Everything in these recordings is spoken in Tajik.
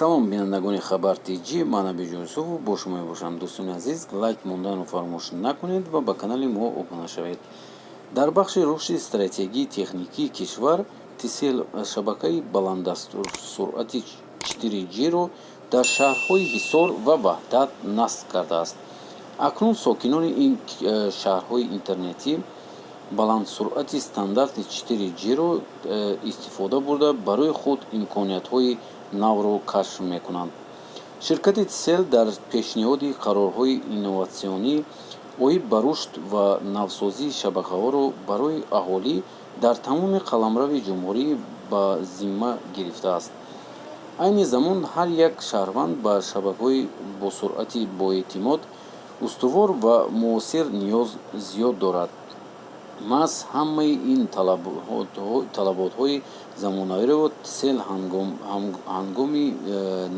Салом, бинандагони Хабар ТҷМан Абиҷон Юсуфов бо шумо мебошам. Дӯстони азиз, лайк монданро фаромӯш накунед ва ба канали мо обуна шавед. Дар бахши рушди стратегии техникии кишвар Тисел шабакаи баландсуръати 4G-ро дар шаҳрҳои Ҳисор ва Ваҳдат насб кардааст. Акнун сокинони ин шаҳрҳои интернети баландсуръати стандарти 4G-ро истифода бурда, барои худ имкониятҳои навро кашф мекунанд. Ширкати Тисел дар пешниҳоди қарорҳои инноватсионӣ оид ба рушд ва навсозии шабакаҳоро барои аҳолӣ дар тамоми қаламрави ҷумҳурӣ ба зимма гирифтааст. Айни замон ҳар як шаҳрванд ба шабакаҳои босуръати боэътимод, устувор ва муосир ниёз зиёд дорад. Маҳз ҳамаи ин талаботҳои замонавиро Тисел ҳангоми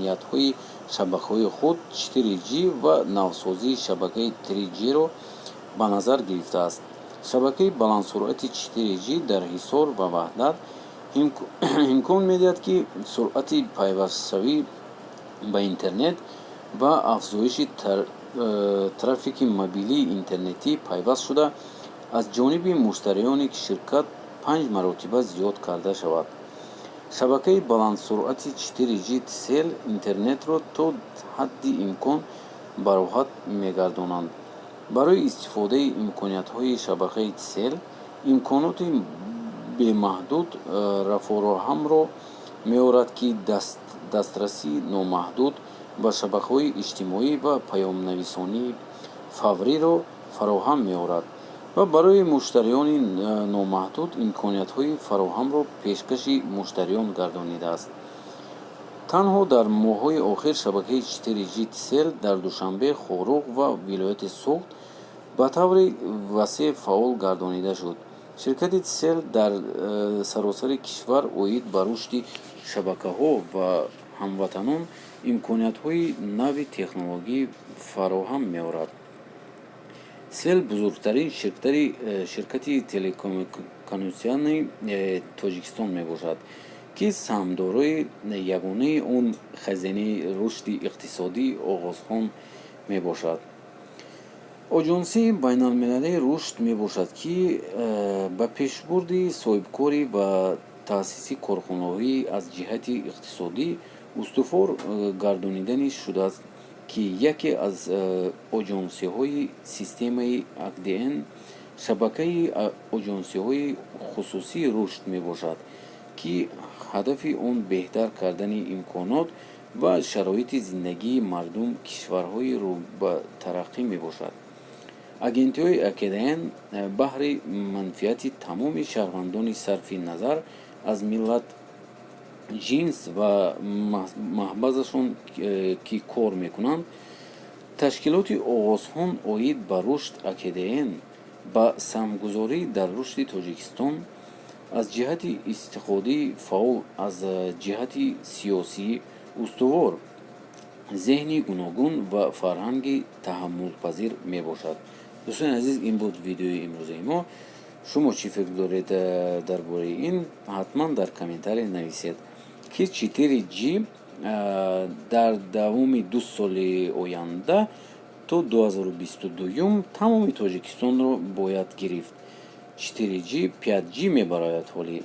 ниятҳои шабакаҳои худ 4G ва навсозии шабакаи 3G-ро ба назар гирифтааст. Шабакаи баландсуръати 4G дар Ҳисор ва Ваҳдат имкон медиҳад, ки суръати пайвастшавӣ ба интернет ва афзоиши трафики мобилии интернетӣ пайваст шуда аз ҷониби муштариёни ширкат панҷ маротиба зиёд карда шавад. Шабакаи баландсуръати 4G Тисел интернетро то ҳадди имкон бароҳат мегардонанд. Барои истифодаи имкониятҳои шабакаи Тисел имконоти бемаҳдуд фароҳамро меорад, ки дастрасии номаҳдуд ба шабакаҳои иҷтимоӣ ва паёмнависонии фавриро фароҳам меорад ва барои муштариёни номаҳдуд имкониятҳои фароҳамро пешкаши муштариён гардонидааст. Танҳо дар моҳҳои охир шабакаи 4G Тисел дар Душанбе, Хоруғ ва вилояти Суғд ба таври васеъ фаъол гардонида шуд. Ширкати Тисел дар саросари кишвар оид ба рушди шабакаҳо ва ҳамватанон имкониятҳои нави технологӣ фароҳам меорад. Тисел бузургтарин ширкати телекоммуникатсионии Тоҷикистон мебошад, ки саҳмдорои ягонаи он хазинаи рушди иқтисодии Оғозхон мебошад. Оҷонсии байналмилалии рушд мебошад, ки ба пешбурди соҳибкорӣ ва таъсиси корхонаҳои аз ҷиҳати иқтисодӣ устувор гардониданӣ шудааст, ки яке аз оҷонсиҳои системаи АКДН, шабакаи оҷонсиҳои хусусии рушд мебошад, ки ҳадафи он беҳтар кардани имконот ва шароити зиндагии мардум кишварҳои рӯ ба тараққӣ мебошад. Агентиҳои АКДН баҳри манфиати тамоми шаҳрвандони сарфи назар аз миллат, ҷинс ва мазҳабашон ки кор мекунанд. Ташкилоти Оғозхон оид ба рушд АКДН ба саҳмгузорӣ дар рушди Тоҷикистон аз ҷиҳати иқтисодӣ фаъол, аз ҷиҳати сиёсӣ устувор, зеҳни гуногун ва фарҳанги таҳаммулпазир мебошад. Дӯстони азиз, ин буд видеои имрӯзаи мо. Шумо чӣ фикр доред дар бораи ин? Ҳатман дар комментария нависед, ки 4G дар давоми 2 соли оянда то 2022 тамоми Тоҷикистонро бояд гирифт. 4G, 5G мебарояд ҳолӣ.